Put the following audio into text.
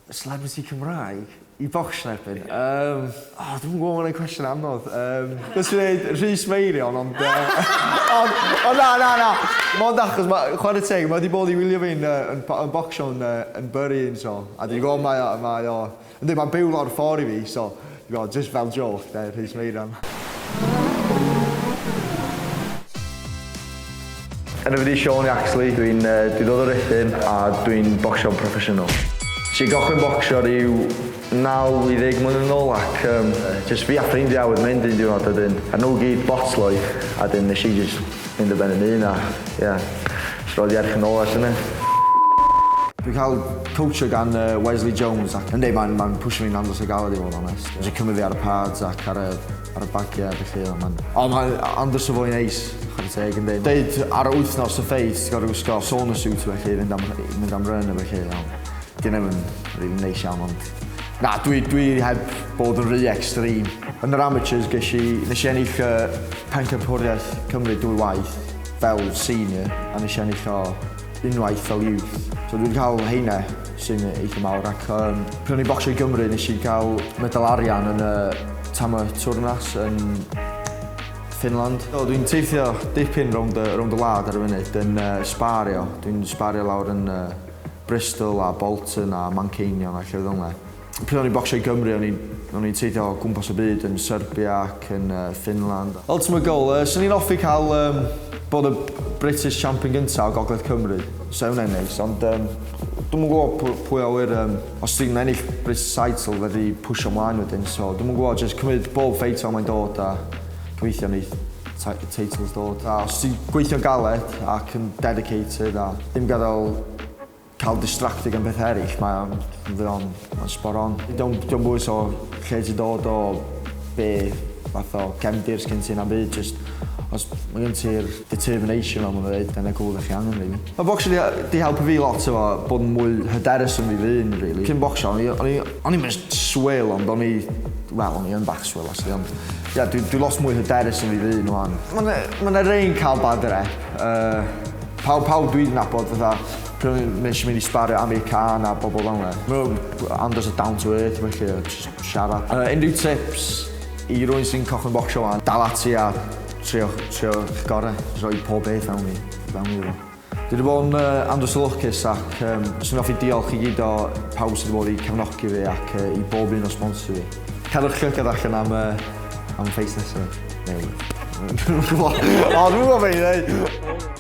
Celebrity Cymraeg i bocsio yn erbyn? Yym, o, dwi'm yn gwybod, ma' hwnna'n cwestiwn anodd. Yym, fyswn i'n dweud Rhys Meirion, ond yy ond, ond na, na, na, mond achos ma', chwarae teg, ma' 'di bod i wylio fi'n yy yn yn bocsio yn yy yn Bury un tro, a dwi'n gwybod mae o, mae o, yndi, mae'n byw lawr ffordd i fi, so, ti'n gwybod, jyst fel jôc, de, Rhys Meirion. Enw fi 'di Sean Yaxley, dwi'n yy dwi dod o Ruthun a dwi'n bocsio'n proffesiynol. Nes i gychwyn bocsio ryw naw i ddeg mlynedd yn ôl ac yym jyst fi a ffrindiau oedd mynd un diwrnod a 'dyn a nhw gyd botlo i a 'dyn nes i jyst mynd ar ben 'yn hun a ie jyst roid i erch yn ôl ers hynny. Dwi'n cael coachio gan yy Wesley Jones ac yndi mae'n mae'n pwsio fi'n andros o galed i fod yn onest. Jyst cymryd fi ar y pads ac ar y ar y bagiau a felly ond ma'n o mae'n andros o foi neis chwarae teg yndi. Deud ar wythnos y ffeit ti'n gorfod gwisgo sauna suit a felly i fynd am mynd am run a felly ond 'di hynna ddim yn rili neis iawn ond na dwi dwi heb bod yn rhy extreme. Yn yr amateurs ges i nes i ennill y pencampwriaeth Cymru dwy waith fel senior a nes i ennill o unwaith fel youth. So dwi 'di cael heina sy'n eitha mawr ac yym pryd o'n i'n bocsio i Gymru nes i gael medal arian yn y Tama Turnas yn Finland. So dwi'n teithio dipyn rownd y rownd y wlad ar y funud yn uh, sbario. Dwi'n sbario lawr yn uh, Bristol a Bolton a Manceinion a llefydd fel 'na. Pryd o'n i'n bocsio i Gymru o'n i'n o'n i'n teithio o gwmpas y byd yn Serbia ac yn uh, Finland. Ultimate goal, 'swn i'n hoffi cael um, bod y British champion gyntaf o Gogledd Cymru. So hwnna'n neis, ond um, dwi'm yn gwybod pwy, pwy a wyr, um, os ti'n ennill British title fedri pwsio mlaen wedyn, so dwi'm yn gwybod, just cymryd bob ffeit fel mae'n dod a gobeithio neith titles dod. A os ti'n gweithio'n galed ac yn dedicated a ddim gadael cael distracted gan bethau eraill, mae o'n, fydd o'n, mae'n spot on. Dio'm, dio'm bwys o lle ti'n dod o, be fath o gefndir sgyn ti na'm byd, jyst os mae gen ti'r determination fel maen nhw'n dweud, dyna cwbl ydych chi angen really. Mae bocsio di, di helpu fi lot efo bod yn mwy hyderus yn fi fy hun really. Cyn bocsio, o'n i, o'n i, o'n i'm yn swil ond o'n i, wel o'n i yn bach swil actually ond ie dwi, dwi lot mwy hyderus yn fi fy hun wan. Mae 'na, ma' 'na rei'n cael bad rep. Uh, pawb, pawb dwi'n nabod fatha, pryd nes i mynd i sbario Amir Khan a bobl fel yna. Mae nhw andros o down to earth felly, just siarad. Unrhyw tips i rywun sy'n cychwyn bocsio wan, dal ati a trio, trio eich gorau, rhoi pob beth fewn i, fewn iddo fo. Dwi wedi bod yn uh, andros o lwcus ac um, swn i'n hoffi diolch i gyd o pawb sydd wedi bod i cefnogi fi ac uh, i bob un o sponsor fi. Cadwch llygad allan am, uh, am ffeit nesaf. Neu, Dwi'n gwybod. O, dwi'n gwybod beth i ddweud.